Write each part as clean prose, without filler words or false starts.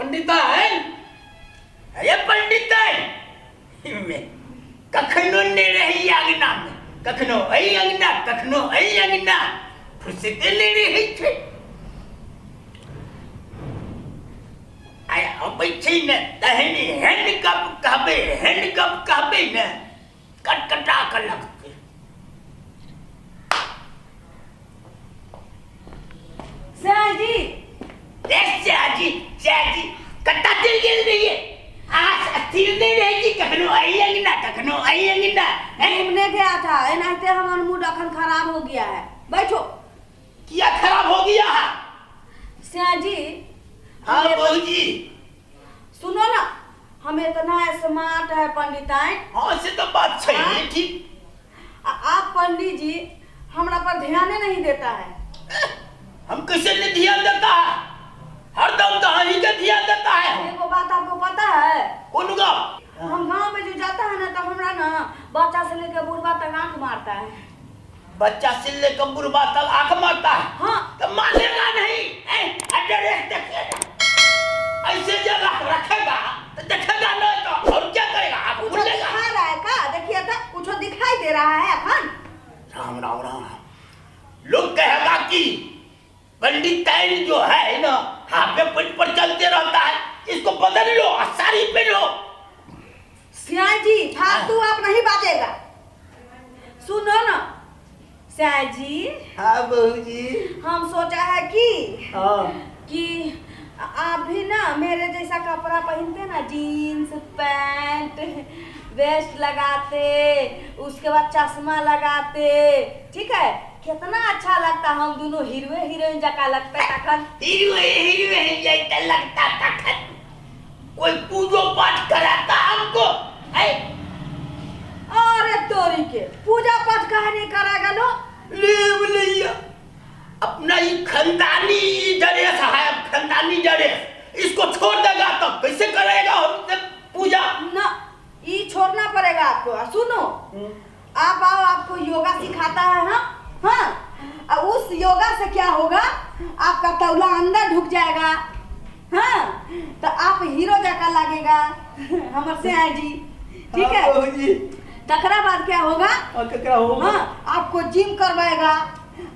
पंडिताइन, अरे पंडिताइन, कखनो नहि रही अंगनामे, कखनो एहि अंगना कखनो एहि अंगना, फुर्सते नहि रहै छै। आइ अबै छै ने तहन एहन गप कहबै, एहन गप कहबै ने कटकटा कऽ लगतै। सयाजी। ए सयाजी, सयाजी कतऽ चलि गेल रहियै? अहाँ स्थिर नहि रहै छी, कखनो एहि अंगना कखनो एहि अंगना। घूमने गया था, एनाहिते हमर मूड अखन खराब हो गया है। बैठो। किया खराब हो गया है? सयाजी। हाँ बहू जी। सुनो ना, हम इतना स्मार्ट है पंडिताइन। हाँ से तो बात छै। हाँ? ठीक। आप पंडित जी हमरा पर ध्यान नहीं देता है। हम कैसे नहीं ध्यान देता है? हरदम तो ही के ध्यान देता है। एगो बात आपको पता है? कौन गप? हम गांव में जो जाता है ना तो हमरा ना बच्चा से लेकर बुढ़वा तक आंख मारता है। बच्चा से लेकर बुढ़वा तक आंख मारता है? हाँ। तो मानेगा नहीं। ड्रेस देखेगा, ऐसे जगह रखेगा तो देखेगा नहीं तो और क्या करेगा? आंख कुछ खुलेगा। दिखा रहा है का? देखिए तो कुछ दिखाई दे रहा है अखन? राम राम राम राम। लोग कहेगा कि पंडित ताइन जो है ना हाफ पेंट पर चलते रहता है, इसको बदल लो और साड़ी पहनो। श्याम जी फालतू आप नहीं बाजेगा। सुनो ना श्याम जी। हाँ बहू जी। हम सोचा है कि हाँ कि आप भी ना मेरे जैसा कपड़ा पहनते ना, जीन्स पैंट वेस्ट लगाते, उसके बाद चश्मा लगाते, ठीक है, कितना अच्छा लगता। हम दोनों हीरो हीरोइन जका लगता तखन। हीरो हीरोइन जैसा लगता तखन। कोई पूजो पाठ कराता हमको? ऐ अरे तोरी के पूजा पाठ काहे नहीं करा गलो? ले बोलैया अपना ये खानदानी ड्रेस है, अब खानदानी ड्रेस इसको छोड़ देगा तो कैसे करेगा हमसे पूजा? ना ये छोड़ना पड़ेगा आपको। और सुनो आप आओ, आपको योगा सिखाता है हम। हाँ, और उस योगा से क्या होगा, आपका तौला अंदर ढुक जाएगा। हाँ तो आप हीरो जका लगेगा हमर से आए जी, ठीक है? जी। तकरा बाद क्या होगा? और ककरा होगा? हाँ आपको जिम करवाएगा,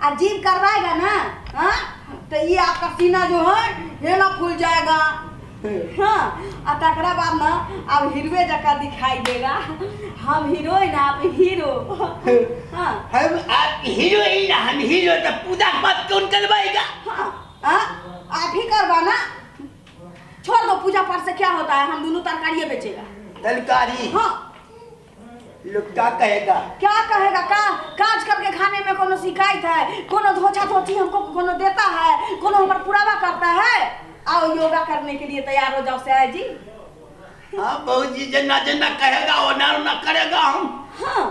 और जिम करवाएगा ना, हाँ तो ये आपका सीना जो है ये ना फूल जाएगा। हाँ और तकरा बाद ना आप हीरोए जका दिखाई देगा। हम हीरोइन आप हीरो। हाँ हम आप हीरोइन हम हीरो, तो पूजा पाठ कौन करवाएगा? हाँ हाँ आप ही करवाना। छोड़ दो पूजा पाठ से क्या होता है, हम दोनों तरकारी बेचेगा। तरकारी? हाँ। लोग क्या कहेगा? क्या कहेगा? का काज करके खाने में कोनो शिकायत है? कोनो धोछा धोची हमको कोनो देता है? कोनो हमर पुरावा करता है? आओ योगा करने के लिए तैयार हो जाओ सयाजी जी। हाँ बहू जी, जना जना कहेगा ओना ओना करेगा हम। हाँ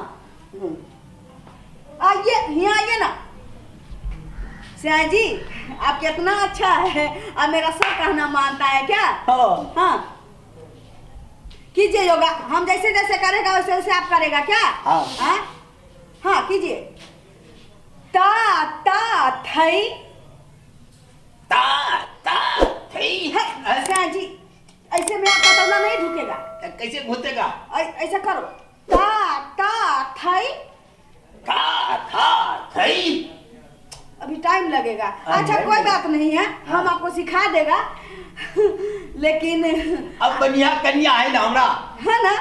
आइए यहाँ आइए ना सयाजी जी, आप कितना अच्छा है और मेरा सब कहना मानता है क्या? हाँ। हाँ कीजिए योगा, हम जैसे जैसे करेगा वैसे वैसे आप करेगा क्या? हाँ। हाँ हाँ कीजिए। ता ता थई ता ता थई। है सयाजी जी, ऐसे में आपका तौला नहीं ढुकेगा। कैसे घुसेगा? ऐसा करो, ता ता थई था था थई। अभी टाइम लगेगा। अच्छा नहीं कोई लगेगा। बात नहीं है, हम आपको सिखा देगा। लेकिन अब बढ़िया कन्या है ना हमरा, है ना,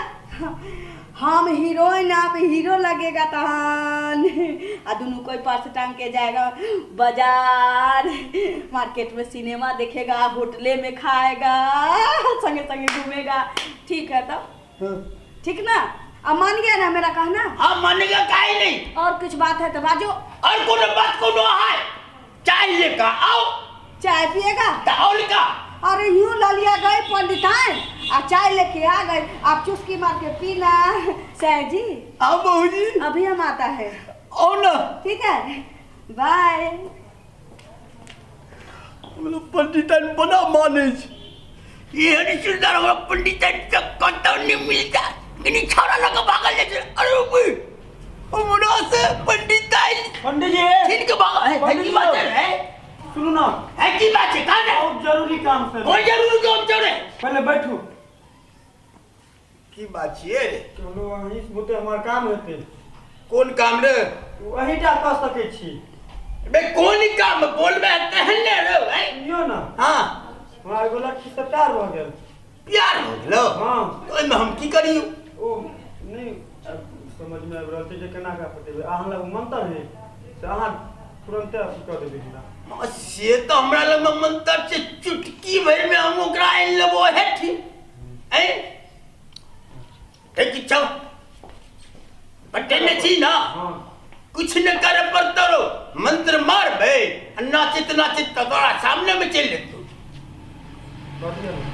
हम हीरोइन आप हीरो लगेगा तहन। आ दोनों कोई पर्स टांग के जाएगा बाजार मार्केट में, सिनेमा देखेगा, होटले में खाएगा, संगे संगे घूमेगा। ठीक है तब? ठीक ना? अब मान गया ना मेरा कहना? हाँ मानेगा काहे नहीं। और कुछ बात है तो बाजो। और कोनो बात कोनो है? चाय लेकर आओ। चाय पिएगा? तो और का? अरे यूं ललिया गए पंडिताइन आ चाय लेके आ गए, आप चुस्की मार के पीना। सह जी। हाँ बहू जी। अभी हम आता है। आओ ना। ठीक है बाय। पंडिताइन बना माने ये सुंदर हमरा पंडिताइन तक कतौ नहीं मिलता, कनी छौड़ा लगा भागल जाय छै। अरे बे हमरा से पंडिताइन पंडित जी, छीन के भागल है। पंडित जी। बात है। सुनू ना है की बात छै का ने बहुत जरूरी काम से कोन जरूरी काम छै रे पहले बैठू की बात छियै रे चलो अहीं से बहुते हमर काम हेतै कोन काम रे अहीं टा कऽ सकै छी बे कोन काम बोलबे तहन ने रे भाई यो ना हां हमरा एगो लड़की से प्यार भऽ गेल प्यार हो गेलो हां ओहिमे हम की करियौ ओ नहीं समझ में आबि रहल छै जे केना कऽ पटेबै अहाँ लग मंत्र है से अहाँ तुरंते अथी कऽ देबै हमरा से तऽ हमरा लग मंत्र छै चुटकी भरि में हम ओकरा आनि लेबो हे ठीक ऐ ठीक छौ पटेने छी ना हां कुछ न करे पड़तो रो मंत्र मारबै आ नाचित नाचित तऽ तोरा सामने में चलि जेतौ कऽ दिअ ने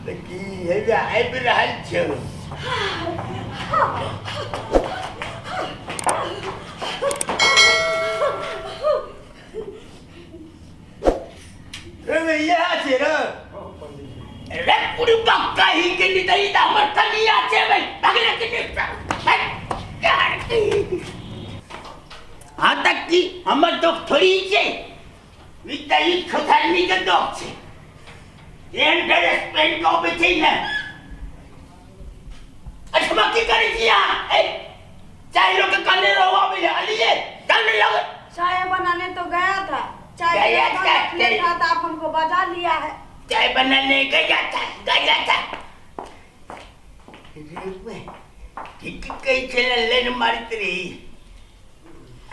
तऽ की हैया आबि रहल छौ रे इएह छै रे हँ, पंडीजी रे पुरबा कही के नहीं तऽ ई तऽ हमर कनिया छै भाई भगले के नहीं हाँ तक की हमर दोख थोड़ी छै ई तऽ ई छोथरनी के दोख छै एहन ड्रेस पहिन कऽ अबै छै ने अच्छा की करै छी अहाँ ए चाय लोग के कहने रहो अबै लए अलिए कहने लग चाय बनाने तो गया था चाय गया बनाने था, रखने था तो आप हमको बजा लिया है चाय बनाने गया था गया था रे बे, ठीक कहै छलै लाइन मारैत रही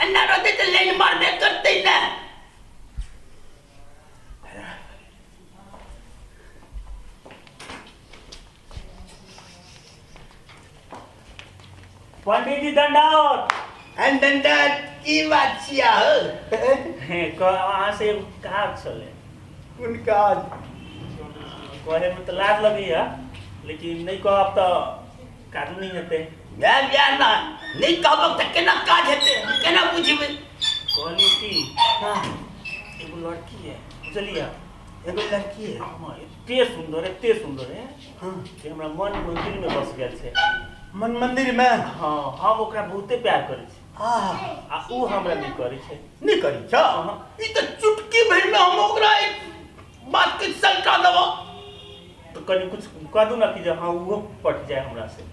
एना रहतै तऽ लाइन मारबे करतै ने पंडित जी दंडावत डंडा की बात छिया हो अहाँ से एगो काज छलै कोन काज कहे में तऽ लाज लगैया लेकिन नहीं कहब तऽ काजो नहीं हेतै बियाह बियाह ना नहीं कहबक तऽ केना काज हेतै केना बुझबै कहलियै कि हाँ एगो लड़की है बुझलियै एगो लड़की है हाँ एते सुंदर है हाँ कि हमरा मन मंदिर में बस गेल छै मन मंदिर में हाँ हम ओकरा बहुते प्यार करै छी आ आ ऊ हमरा नहीं करै छै नहीं करी छ ई तऽ चुटकी भरि में हम ओकरा एक बात के सलटा देबो तऽ कनि कुछ कह दू ना कि जे हाँ उहो पट जाए हमरा से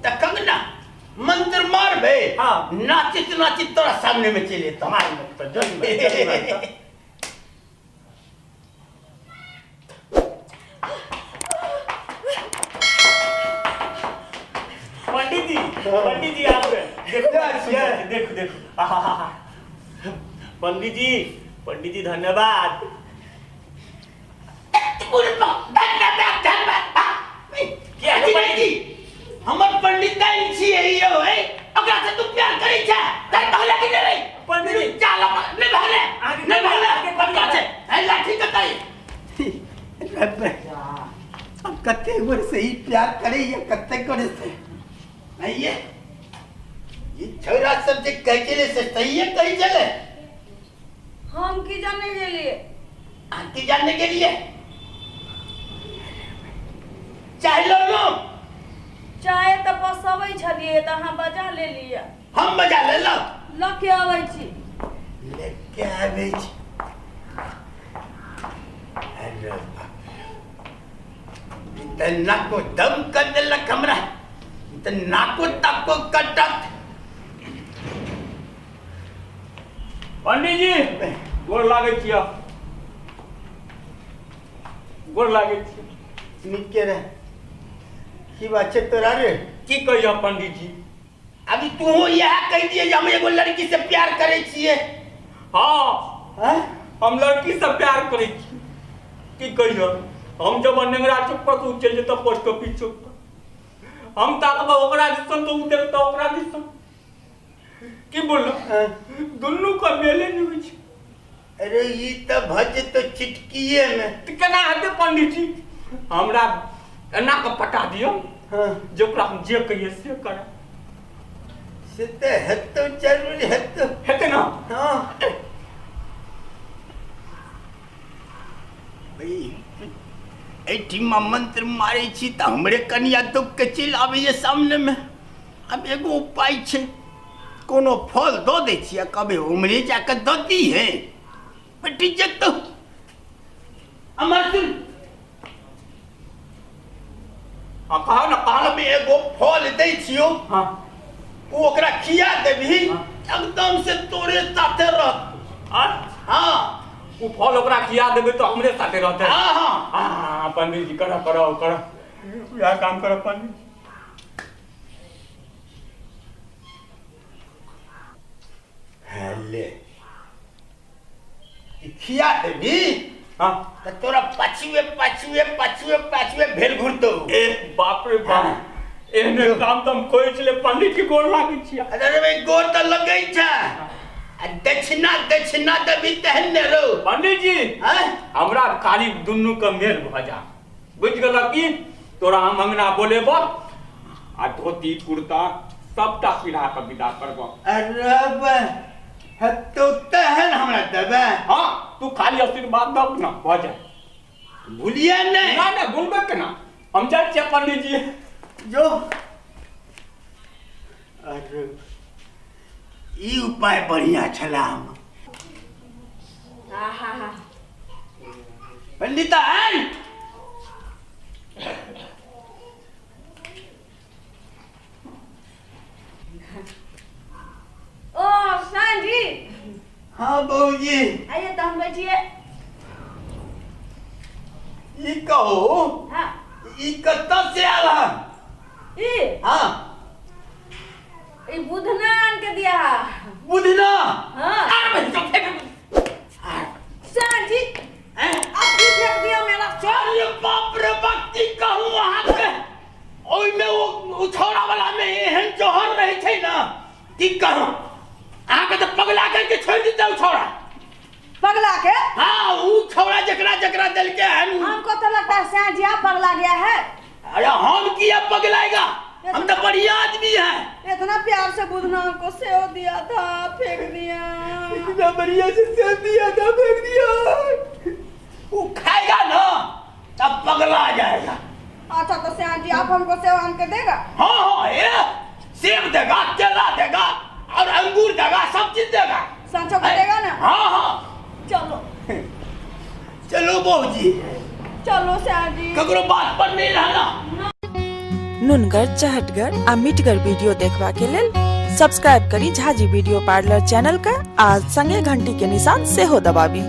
तऽ कंगना मंत्र मारबे हाँ। नाचित नाचित तोरा सामने में चलि एतौ मार मत तऽ जल्दी मार, जल्दी मार तऽ। पंडित जी पंडित जी आबि गए देखो क्या छियै? देखो देखो आहा पंडित जी पंडित जी धन्यवाद धन्यवाद धन्यवाद किया जी जी हमर पंडिताइन छियै यौ है ओकरा से तू प्यार करै छै तै भगले कि नहि पंडित जी। चल नहि भगले आगे नहि भगले आगे पक्का छै है लाठी कतै हम कते गोरे से ही प्यार करैया कते गोरे से आइए ई छोरा सब जे कहै छलै से सहिए कहै छलै हम की जाने गेलिए अहाँ की जानने के लिए चाहे लो लो चाय तऽ पसबै छलियै तऽ अहाँ बजा लेलियै हम बजा लेलहुँ लऽ के अबै छी लेके आबै छी अरे बाप रे। ई तऽ नाको दम कर देलक हमरा ई तऽ नाको ताको कटत पंडित जी गोर लागै छियै गोर लागै छियै नीके रह की बात छै तोरा रे की कहियो पंडित जी अभी तू इएह कहि दिए जे हम एगो लड़की से प्यार करै छियै हाँ हैं हम लड़की से प्यार करै छी की कहियो हम जब नेंगरा चौक पर तो उ चलि जेतौ पोस्ट ऑफिस चौक पर हम ताकबै ओकरा दिसन तो उ देखतौ ओकरा दिसन की बोललो हाँ। दुनू के मेले नहि होइ छै अरे ई तऽ भऽ जेतौ चिटकिए मे तऽ केना हेतै पंडित जी हमरा एना कऽ पटा दियौ हाँ जे ओकरा हम जे कहियै से करै से तऽ हेतौ जरूर हेतौ हेतै ने हाँ भाई एहिठिमा मंत्र मारै छी तऽ हमरे कनिया दुख के चलि आबैए सामनेमे। आब एगो उपाय छै, कोनो फल दऽ दै छी आ कहबै उम्हरे जाकऽ दऽ दीहे, बेटी जेतौ। अमर सुन। हाँ, कहो ना, कहो ना। हम एगो फल दै छियौ। हाँ। ओ ओकरा खिया देबही। हाँ। एकदम से तोरे साथे रहत। अच्छा। हाँ। ओ फल ओकरा खिया देबै तऽ हमरे साथे रहतै? हाँ हाँ। हाँ, पंडित जी, करो करो करो, इएह काम करो पंडित जी। ले, ई खिया देबही। हाँ। तऽ तोरा पाछुए पाछुए पाछुए पाछुए भेल घुरतौ। ए बाप रे बाप, एहने काम तऽ हम कहै छलै। पंडित के गोर लागै छियै। अरे भाई, गोर तऽ लगै छै आ दक्षिणा दक्षिणा देबही तेहन ने रौ। पंडित जी। आँय? हमरा खाली दुनू के मेल भऽ जा, बुझि गेलह कि? तोरा हम अंगना बोलेबह आ धोती कुर्ता सबटा पिन्हा कऽ विदा करबह। अरे बे, हेतौ तेहन हमरा देबै? हाँ, तू खाली आशीर्वाद दह ना, भऽ जाए। भूलिए नहि। ना ना, भूलबै केना? हम जाइ छियै पंडित जी। जो। अरे, ई उपाय बढ़िया छला। हम आहा हा। पंडित आन। ओ सांझी। हाँ बहू जी। आइए तो, हम बैठिए। ई कहो। हाँ। ई कतऽ से आयल हन? ई? हाँ। ई बुधना आन के दिया है। बुधना? हाँ। अरे भाई, चल, फेंक। सांझी। हैं? अब भी फेंक दिया मेरा। अरे बाप रे बाप, की कहूँ अहाँके, ओहिमे ओ छौड़ा वाला में एहन जहर रहै छै ने, की कहूँ अहाँके, तऽ पगला करके छोड़ि देतै ओ छौड़ा। पगला के? हाँ, ऊ छौड़ा जकरा जकरा देलकै हन। हमको तो लगता है सांझी आप पगला गया है। अरे, हम किया पगलाएगा? हम तो बढ़िया आदमी हैं। इतना प्यार से बुधना हमको सेव दिया था, फेंक दिया। इतना बढ़िया से सेव दिया था, फेंक दिया। वो खाएगा ना तब पगला जाएगा। अच्छा, तो श्याम जी, आप हमको सेव आन के देगा? हाँ, ये सेब देगा, केला देगा और अंगूर देगा, सब चीज देगा। सांचो को देगा ना? हाँ। चलो। चलो बहू जी। चलो श्याम जी। ककरो बात पर नहीं रहना। नुनगर, चहटगर आ मिठगर वीडियो देखबा के लेल सब्सक्राइब करी झाजी वीडियो पार्लर चैनल के आ संगे घंटी के निशान सेहो दबाबी।